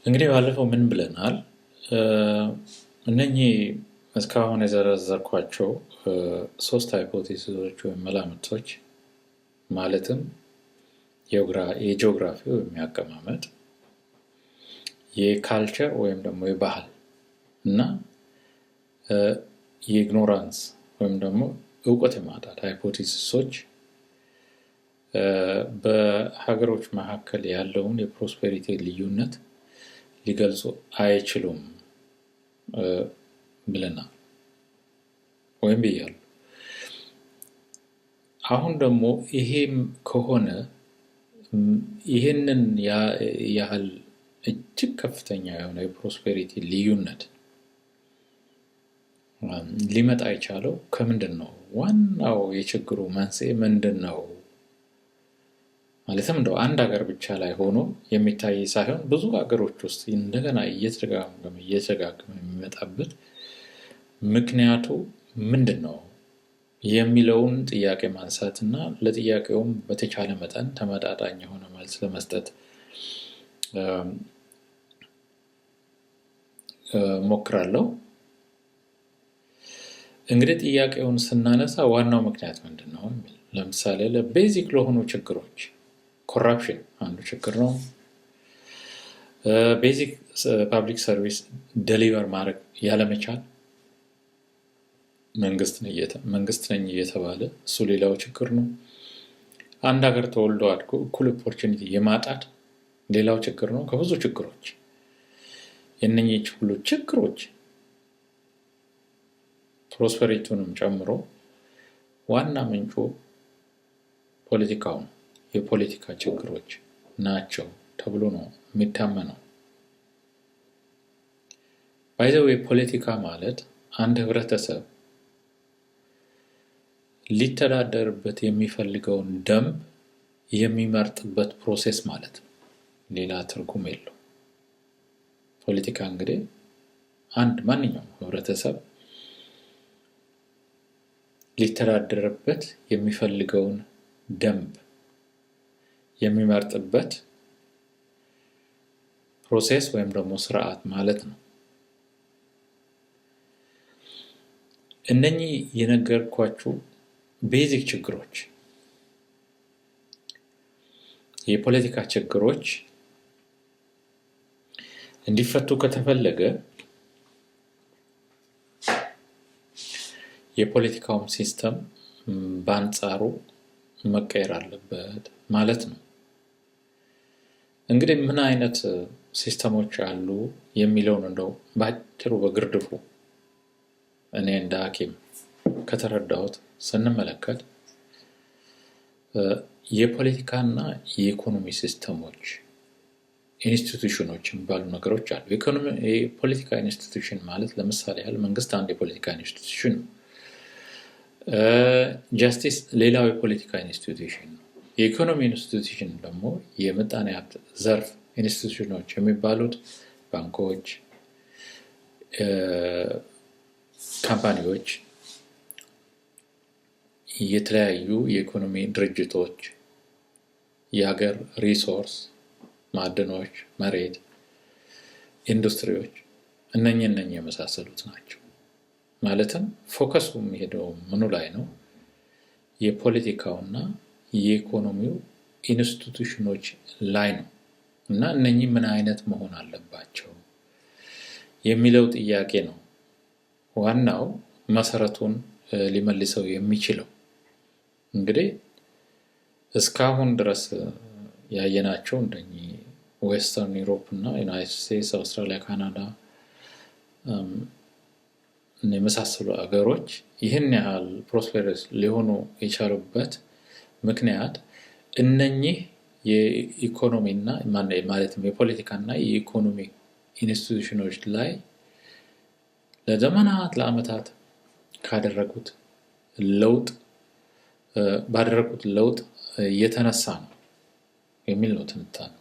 እንግዲህ ባለፈው ምን ብለናል? እነኚህ እስካሁን የዘረዘርኳቸው ሶስት hypothesis ኦች ወይም መላምቶች፣ ማለትም የጂኦግራፊ ወይም የአቀማመጥ፣ የ culture ወይም ደግሞ የባህል እና የ ignorance ወይም ደግሞ እውቀት የማጣት hypothesis ኦች በሀገሮች መካከል ያለውን የ prosperity ልዩነት ሊገልጹ አይችሉም ብለናል ወይም ብያለሁ። አሁን ደግሞ ይሄም ከሆነ ይህንን ያህል እጅግ ከፍተኛ የሆነ የ prosperity ልዩነት ሊመጣ የቻለው ከምንድን ነው? ዋናው የችግሩ መንስኤ ምንድን ነው? ማለትም እንደው አንድ ሀገር ብቻ ላይ ሆኖ የሚታይ ሳይሆን ብዙ ሀገሮች ውስጥ እንደገና እየተደጋገመ እየተደጋገመ የሚመጣበት ምክንያቱ ምንድን ነው የሚለውን ጥያቄ ማንሳት እና ለጥያቄውም በተቻለ መጠን ተመጣጣኝ የሆነ መልስ ለመስጠት ሞክራለሁ። እንግዲህ ጥያቄውን ስናነሳ ዋናው ምክንያት ምንድን ነው የሚል፣ ለምሳሌ ለ basic ለሆኑ ችግሮች corruption አንዱ ችግር ነው። Basic public service deliver ማድረግ ያለመቻል መንግስት ነኝ እየተባለ፣ እሱ ሌላው ችግር ነው። አንድ ሀገር ተወልዶ አድጎ እኩል opportunity የማጣት ሌላው ችግር ነው። ከብዙ ችግሮች የእነኚህ ሁሉ ችግሮች prosperity ውንም ጨምሮ ዋና ምንጩ ፖለቲካው ነው። የፖለቲካ ችግሮች ናቸው ተብሎ ነው የሚታመነው። By the way፣ ፖለቲካ ማለት አንድ ህብረተሰብ ሊተዳደርበት የሚፈልገውን ደንብ የሚመርጥበት process ማለት ነው። ሌላ ትርጉም የለውም። ፖለቲካ እንግዲህ አንድ ማንኛውም ህብረተሰብ ሊተዳደርበት የሚፈልገውን ደንብ የሚመርጥበት process ወይም ደግሞ ስርዓት ማለት ነው። እነኚህ የነገርኳችሁ basic ችግሮች፣ የፖለቲካ ችግሮች እንዲፈቱ ከተፈለገ የፖለቲካውም system በአንጻሩ መቀየር አለበት ማለት ነው። እንግዲህ ምን አይነት system ኦች አሉ የሚለውን እንደው በአጭሩ በግርድፉ እኔ እንደ ሐኪም ከተረዳሁት ስንመለከት የፖለቲካና የኢኮኖሚ system ኦች፣ institution ኦች የሚባሉ ነገሮች አሉ። የፖለቲካ institution ማለት ለምሳሌ ያህል መንግስት አንድ የፖለቲካ institution ነው። Justice ሌላው የፖለቲካ institution ነው። የኢኮኖሚ institution ደግሞ የምጣኔ ሀብት ዘርፍ institution ኦች የሚባሉት ባንኮች፣ company ዎች፣ የተለያዩ የኢኮኖሚ ድርጅቶች፣ የሀገር resource፣ ማዕድኖች፣ መሬት፣ ኢንዱስትሪዎች፣ እነኚህ እነኚህ የመሳሰሉት ናቸው። ማለትም focus ኡ የሚሄደው ምኑ ላይ ነው? የፖለቲካውና የኢኮኖሚው institution ኦች ላይ ነው። እና እነኚህ ምን አይነት መሆን አለባቸው የሚለው ጥያቄ ነው ዋናው መሰረቱን ሊመልሰው የሚችለው። እንግዲህ እስካሁን ድረስ ያየናቸው እንደኚህ Western Europe እና ዩናይትድ ስቴትስ፣ አውስትራሊያ፣ ካናዳ የመሳሰሉ አገሮች ይህን ያህል prosperous ሊሆኑ የቻሉበት ምክንያት እነኚህ የኢኮኖሚና ማለትም የፖለቲካና የኢኮኖሚ institution ኦች ላይ ለዘመናት ለአመታት ካደረጉት ለውጥ ባደረጉት ለውጥ የተነሳ ነው የሚል ነው ትንታኔ።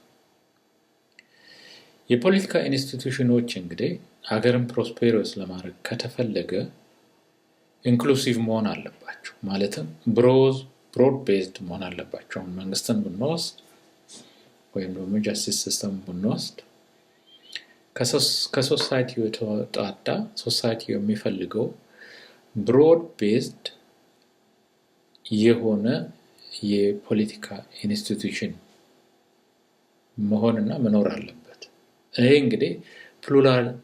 የፖለቲካ institution ኦች እንግዲህ ሀገርን prosperous ለማድረግ ከተፈለገ inclusive መሆን አለባቸው። ማለትም broad based መሆን አለባቸው። አሁን መንግስትን ብንወስድ ወይም ደግሞ justice system ብንወስድ ከ society ው የተውጣጣ፣ society ው የሚፈልገው broad based የሆነ የፖለቲካ institution መሆንና መኖር አለበት። ይሄ እንግዲህ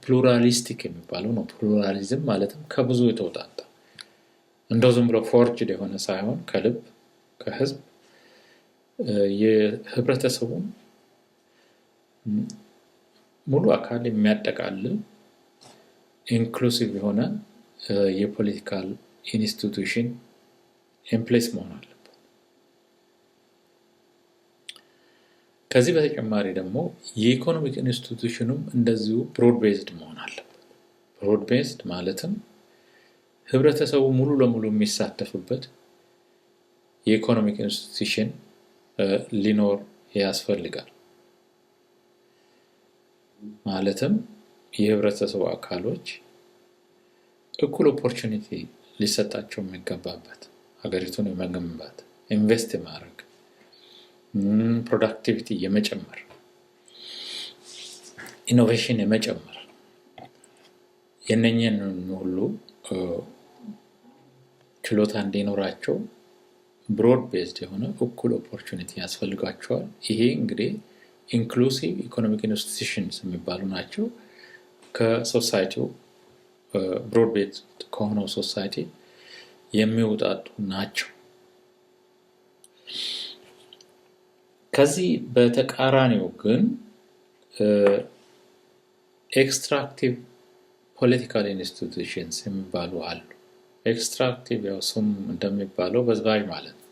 pluralistic የሚባለው ነው። Pluralism ማለትም ከብዙ የተውጣጣ፣ እንደው ዝም ብሎ forged የሆነ ሳይሆን ከልብ ከህዝብ የህብረተሰቡን ሙሉ አካል የሚያጠቃልል inclusive የሆነ የ political institution in place መሆን አለበት። ከዚህ በተጨማሪ ደግሞ የ economic institution ኑም እንደዚሁ broad based መሆን አለበት። Broad based ማለትም ህብረተሰቡ ሙሉ ለሙሉ የሚሳተፍበት የ economic institution ሊኖር ያስፈልጋል። ማለትም የህብረተሰቡ አካሎች እኩል opportunity ሊሰጣቸው የሚገባበት፣ ሀገሪቱን የመገንባት፣ invest የማድረግ፣ productivity የመጨመር፣ innovation የመጨመር የነኝን ሁሉ ችሎታ እንዲኖራቸው broad based የሆነ እኩል opportunity ያስፈልጋቸዋል። ይሄ እንግዲህ inclusive economic institutions የሚባሉ ናቸው። ከ society ው broad based ከሆነው society የሚውጣጡ ናቸው። ከዚህ በተቃራኒው ግን extractive political institutions የሚባሉ አሉ። Extractive ያው ስም እንደሚባለው በዝባዥ ማለት ነው።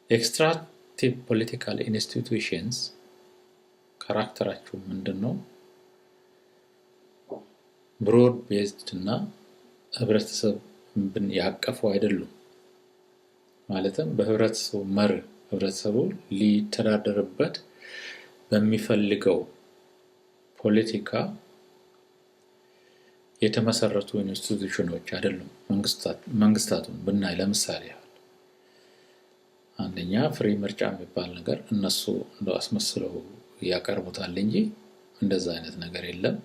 Extractive political institutions character ኣቸው ምንድን ነው? Broad based እና ህብረተሰብን ያቀፉ አይደሉም። ማለትም በህብረተሰቡ መርህ፣ ህብረተሰቡ ሊተዳደርበት በሚፈልገው ፖለቲካ የተመሰረቱ institution ኖች አይደሉም። መንግስታቱን ብናይ ለምሳሌ ያህል አንደኛ free ምርጫ የሚባል ነገር እነሱ እንደ አስመስለው ያቀርቡታል እንጂ እንደዛ አይነት ነገር የለም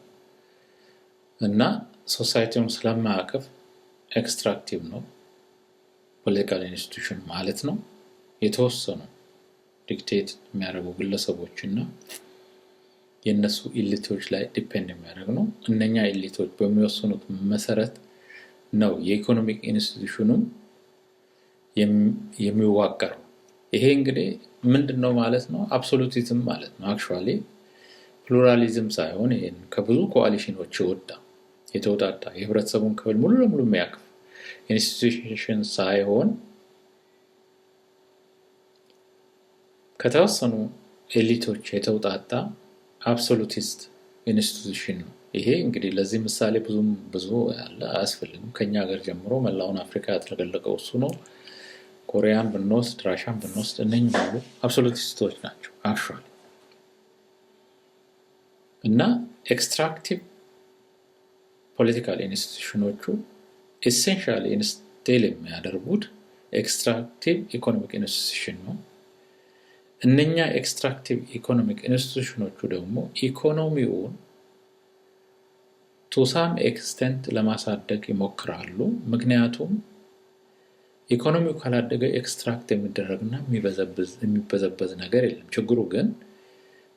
እና society ውን ስለማያቅፍ extractive ነው political institution ማለት ነው። የተወሰኑ dictate የሚያደርጉ ግለሰቦች እና የእነሱ elite ኦች ላይ depend የሚያደርግ ነው። እነኛ elite ኦች በሚወስኑት መሰረት ነው የ economic institution ኑም የሚዋቀረው። ይሄ እንግዲህ ምንድን ነው ማለት ነው? Absolutism ማለት ነው። Actually pluralism ሳይሆን ይሄን ከብዙ coalition ኖች የወጣ የተውጣጣ የህብረተሰቡን ክፍል ሙሉ ለሙሉ የሚያቅፍ institution ሳይሆን ከተወሰኑ elite ኦች የተውጣጣ absolutist institution ነው። ይሄ እንግዲህ ለዚህ ምሳሌ ብዙም ብዙ ያለ አያስፈልግም። ከኛ ሀገር ጀምሮ መላውን አፍሪካ ያጥለቀለቀው እሱ ነው። ኮሪያን ብንወስድ፣ ራሻን ብንወስድ እነኝህ ሁሉ absolutist ኦች ናቸው actually። እና extractive political institution ኖቹ essentially instill የሚያደርጉት extractive economic institution ነው። እነኛ extractive economic institution ኖቹ ደግሞ ኢኮኖሚውን to some extent ለማሳደግ ይሞክራሉ። ምክንያቱም ኢኮኖሚው ካላደገ extract የሚደረግና የሚበዘበዝ ነገር የለም። ችግሩ ግን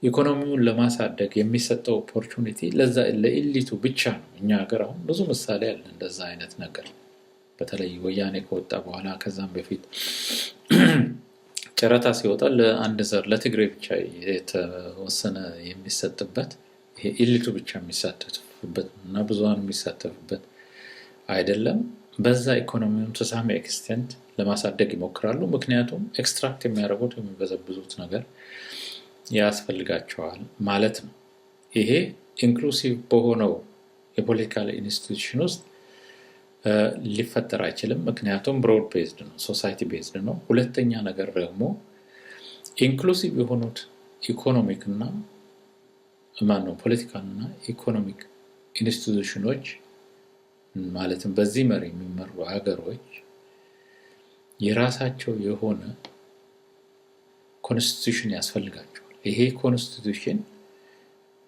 ኢኮኖሚውን ለማሳደግ የሚሰጠው opportunity ለዛ ለ elite ኡ ብቻ ነው። እኛ ሀገር አሁን ብዙ ምሳሌ አለ እንደዛ አይነት ነገር። በተለይ ወያኔ ከወጣ በኋላ፣ ከዛም በፊት ጨረታ ሲወጣ ለአንድ ዘር ለትግሬ ብቻ የተወሰነ የሚሰጥበት፣ ይሄ elite ኡ ብቻ የሚሳተፍበት እና ብዙሃኑ የሚሳተፍበት አይደለም። በዛ ኢኮኖሚውን to some extent ለማሳደግ ይሞክራሉ። ምክንያቱም extract የሚያደርጉት የሚበዘብዙት ነገር ያስፈልጋቸዋል ማለት ነው። ይሄ inclusive በሆነው የ political institution ውስጥ ሊፈጠር አይችልም። ምክንያቱም broad based ነው፣ society based ነው። ሁለተኛ ነገር ደግሞ inclusive የሆኑት economic እና ማነው political እና economic institution ኖች ማለትም በዚህ መሪ የሚመሩ ሀገሮች የራሳቸው የሆነ constitution ያስፈልጋቸዋል። ይሄ constitution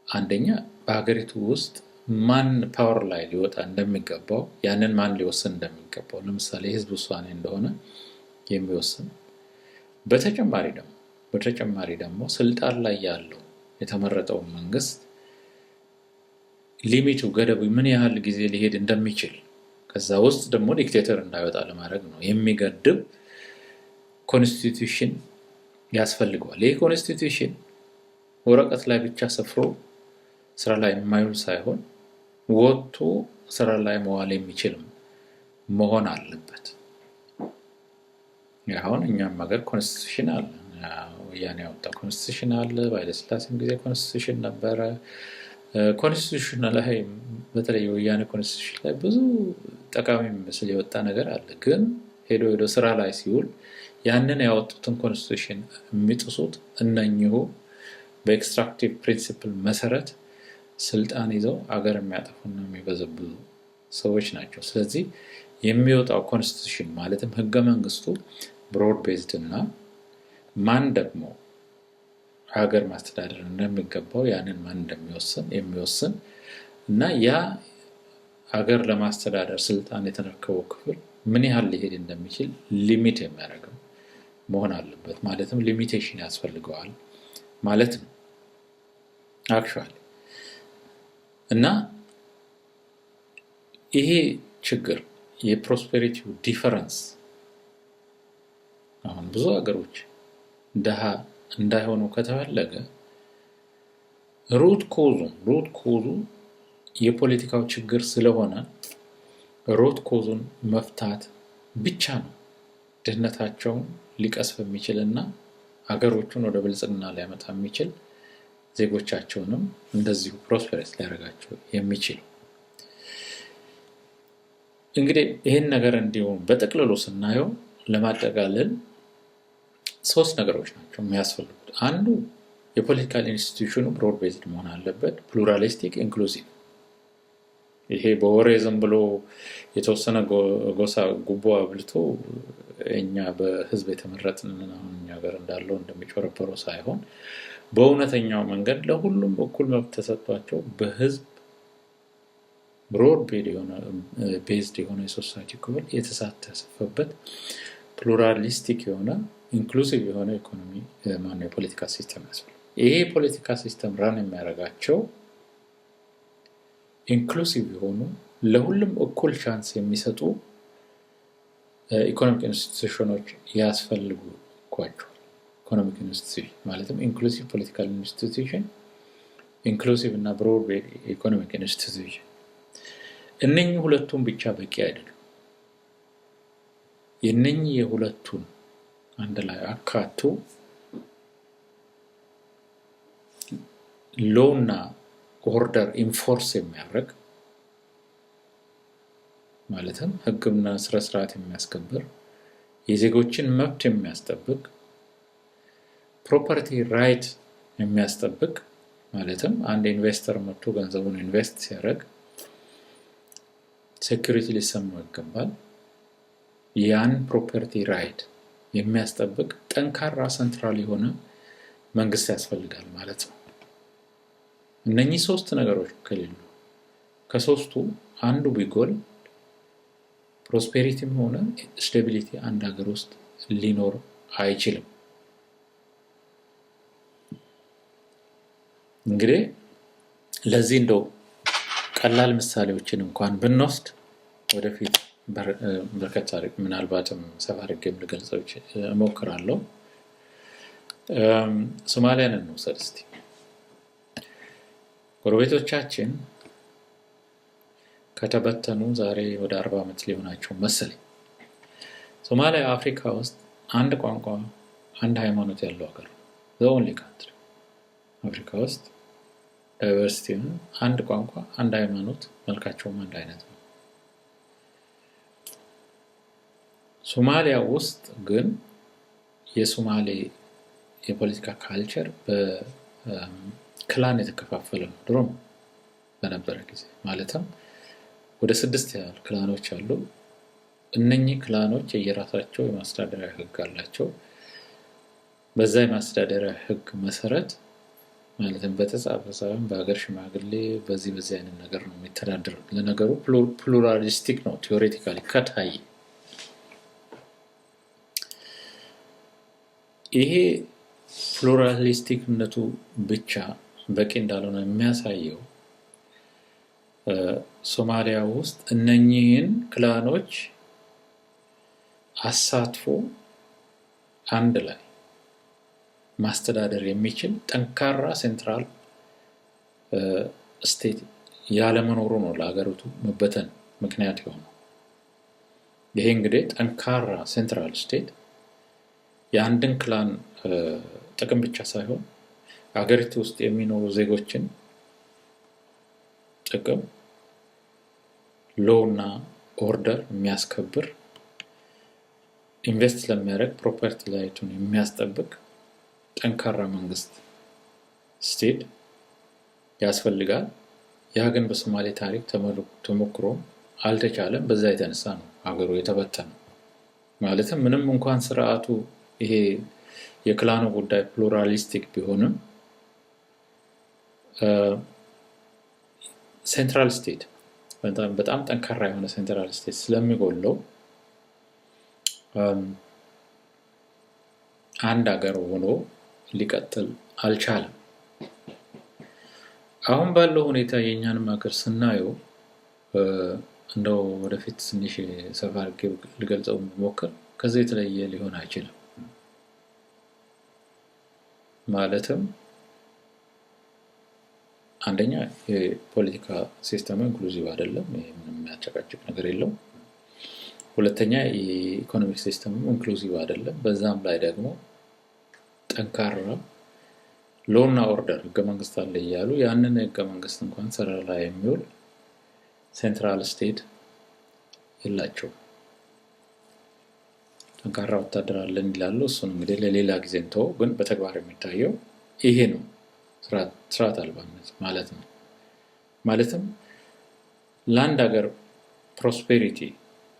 አንደኛ በሀገሪቱ ውስጥ ማን power ላይ ሊወጣ እንደሚገባው፣ ያንን ማን ሊወስን እንደሚገባው፣ ለምሳሌ የህዝብ ውሳኔ እንደሆነ የሚወስን፣ በተጨማሪ ደግሞ ስልጣን ላይ ያለው የተመረጠው መንግስት limit ኡ፣ ገደቡ ምን ያህል ጊዜ ሊሄድ እንደሚችል፣ ከዛ ውስጥ ደግሞ dictator እንዳይወጣ ለማድረግ ነው፣ የሚገድብ constitution ያስፈልገዋል። ይህ constitution ወረቀት ላይ ብቻ ሰፍሮ ስራ ላይ የማይውል ሳይሆን ወጥቶ ስራ ላይ መዋል የሚችልም መሆን አለበት። አሁን እኛም ሀገር constitution አለ። ወያኔ ያወጣው constitution አለ። በኃይለሥላሴም ጊዜ constitution ነበረ። Constitution ላይ፣ በተለይ የወያኔ constitution ላይ ብዙ ጠቃሚ የሚመስል የወጣ ነገር አለ። ግን ሄዶ ሄዶ ስራ ላይ ሲውል ያንን ያወጡትን constitution የሚጥሱት እነኚሁ በ extractive principle መሰረት ስልጣን ይዘው አገር የሚያጠፉና የሚበዘብዙ ሰዎች ናቸው። ስለዚህ የሚወጣው constitution ማለትም ህገ መንግስቱ broad based እና ማን ደግሞ ሀገር ማስተዳደር እንደሚገባው ያንን ማን እንደሚወስን የሚወስን እና ያ ሀገር ለማስተዳደር ስልጣን የተረከበው ክፍል ምን ያህል ሊሄድ እንደሚችል limit የሚያደርገው መሆን አለበት። ማለትም limitation ያስፈልገዋል ማለት ነው actually። እና ይሄ ችግር የ prosperity ው difference አሁን ብዙ ሀገሮች ድሃ እንዳይሆኑ ከተፈለገ root cause ኡ የፖለቲካው ችግር ስለሆነ root cause ኡን መፍታት ብቻ ነው ድህነታቸውን ሊቀስፍ የሚችል እና ሀገሮቹን ወደ ብልጽግና ሊያመጣ የሚችል፣ ዜጎቻቸውንም እንደዚሁ prosperous ሊያደርጋቸው የሚችል። እንግዲህ ይህን ነገር እንዲሁም በጥቅልሉ ስናየው፣ ለማጠቃለል ሶስት ነገሮች ናቸው የሚያስፈልጉት። አንዱ የ political institution ኑ broad based መሆን አለበት፣ pluralistic፣ inclusive። ይሄ በወሬ ዝም ብሎ የተወሰነ ጎሳ ጉቦ አብልቶ እኛ በህዝብ የተመረጥን፣ አሁን እኛ ሀገር እንዳለው እንደሚጮረበረው ሳይሆን በእውነተኛው መንገድ ለሁሉም እኩል መብት ተሰጥቷቸው በህዝብ broad based የሆነ የ society ክፍል የተሳተፈበት pluralistic የሆነ፣ inclusive የሆነ ኢኮኖሚ፣ ማነው የፖለቲካ system ያስፈልጋል። ይሄ የፖለቲካ system run የሚያደርጋቸው inclusive የሆኑ፣ ለሁሉም እኩል chance የሚሰጡ economic institution ኖች ያስፈልጓቸዋል። Economic institution ማለትም inclusive political institution፣ inclusive እና broad economic institution። እነኚህ ሁለቱም ብቻ በቂ አይደሉም። የእነኚህ የሁለቱን አንድ ላይ አካቶ law ና order enforce የሚያደርግ፣ ማለትም ሕግና ስነ ስርዓት የሚያስከብር፣ የዜጎችን መብት የሚያስጠብቅ፣ property right የሚያስጠብቅ፣ ማለትም አንድ investor መጥቶ ገንዘቡን invest ሲያደርግ security ሊሰማው ይገባል። ያን property right የሚያስጠብቅ ጠንካራ central የሆነ መንግስት ያስፈልጋል ማለት ነው። እነኚህ ሶስት ነገሮች ከሌሉ፣ ከሶስቱ አንዱ ቢጎል prosperity ም ሆነ stability አንድ ሀገር ውስጥ ሊኖር አይችልም። እንግዲህ ለዚህ እንደው ቀላል ምሳሌዎችን እንኳን ብንወስድ ወደፊት በርከት ምናልባትም ሰፋ አድርጌም ልገልጸው እሞክራለሁ። ሶማሊያን እንውሰድ እስቲ። ጎረቤቶቻችን ከተበተኑ ዛሬ ወደ 40 ዓመት ሊሆናቸው መሰለኝ። ሶማሊያ አፍሪካ ውስጥ አንድ ቋንቋ፣ አንድ ሃይማኖት ያለው ሀገር፣ only country አፍሪካ ውስጥ diversity፣ አንድ ቋንቋ፣ አንድ ሃይማኖት፣ መልካቸውም አንድ አይነት ነው። ሶማሊያ ውስጥ ግን የሶማሌ የፖለቲካ culture በ clan የተከፋፈለ ነው። ድሮም በነበረ ጊዜ ማለትም ወደ ስድስት ያህል clan ኖች አሉ። እነኚህ clan ኖች የየራሳቸው የማስተዳደሪያ ህግ አላቸው። በዛ የማስተዳደሪያ ህግ መሰረት ማለትም በተጻፈ ሳይሆን በሀገር ሽማግሌ በዚህ በዚህ አይነት ነገር ነው የሚተዳደረው። ለነገሩ pluralistic ነው theoretically ከታየ። ይሄ pluralistic ነቱ ብቻ በቂ እንዳልሆነ የሚያሳየው ሶማሊያ ውስጥ እነኚህን clan ኦች አሳትፎ አንድ ላይ ማስተዳደር የሚችል ጠንካራ central state ያለመኖሩ ነው ለሀገሪቱ መበተን ምክንያት የሆነው። ይሄ እንግዲህ ጠንካራ central state የአንድን clan ጥቅም ብቻ ሳይሆን ሀገሪቱ ውስጥ የሚኖሩ ዜጎችን ጥቅም፣ law እና order የሚያስከብር፣ invest ለሚያደርግ property right ኡን የሚያስጠብቅ ጠንካራ መንግስት state ያስፈልጋል። ያ ግን በሶማሌ ታሪክ ተሞክሮም አልተቻለም። በዛ የተነሳ ነው ሀገሩ የተበተነው። ማለትም ምንም እንኳን ስርዓቱ ይሄ የ clan ኡ ጉዳይ pluralistic ቢሆንም central state፣ በጣም ጠንካራ የሆነ central state ስለሚጎለው አንድ ሀገር ሆኖ ሊቀጥል አልቻለም። አሁን ባለው ሁኔታ የእኛንም ሀገር ስናየው፣ እንደው ወደፊት ትንሽ ሰፋ አድርጌ ልገልጸው ብሞክር፣ ከዚህ የተለየ ሊሆን አይችልም። ማለትም አንደኛ የፖለቲካ system ኡ inclusive አይደለም። ይሄ ምንም የሚያጨቃጭቅ ነገር የለውም። ሁለተኛ የ economic system ኡ inclusive አይደለም። በዛም ላይ ደግሞ ጠንካራ law ና order፣ ህገ መንግስት አለ እያሉ ያንን ህገ መንግስት እንኳን ስራ ላይ የሚውል central state የላቸውም። ጠንካራ ወታደር አለን ይላሉ። እሱን እንግዲህ ለሌላ ጊዜ እንተወው። ግን በተግባር የሚታየው ይሄ ነው፣ ስርዓት አልባነት ማለት ነው። ማለትም ለአንድ ሀገር prosperity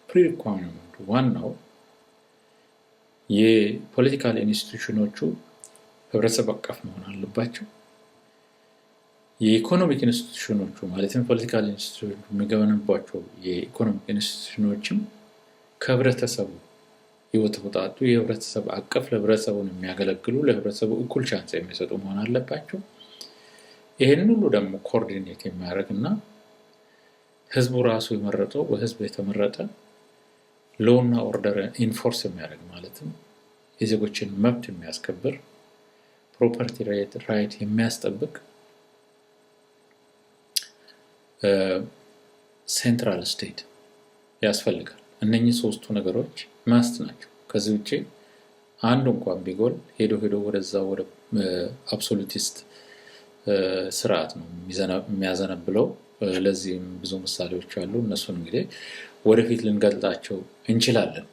pre-requirement ኡ ዋናው የ political institution ኦቹ ህብረተሰብ አቀፍ መሆን አለባቸው። የ economic institution ኦቹ፣ ማለትም political institution የሚገነቧቸው የ economic institution ኦችም ከህብረተሰቡ የተውጣጡ፣ የህብረተሰብ አቀፍ፣ ለህብረተሰቡን የሚያገለግሉ፣ ለህብረተሰቡ እኩል chance የሚሰጡ መሆን አለባቸው። ይህን ሁሉ ደግሞ coordinate የሚያደርግ እና ህዝቡ ራሱ የመረጠው፣ በህዝብ የተመረጠ፣ law ና order enforce የሚያደርግ፣ ማለትም የዜጎችን መብት የሚያስከብር፣ property right የሚያስጠብቅ central state ያስፈልጋል። እነኚህ ሶስቱ ነገሮች must ናቸው። ከዚህ ውጭ አንዱ እንኳን ቢጎል ሄዶ ሄዶ ወደዛ ወደ absolutist ስርዓት ነው የሚያዘነብለው። ለዚህም ብዙ ምሳሌዎች አሉ። እነሱን እንግዲህ ወደፊት ልንገልጣቸው እንችላለን።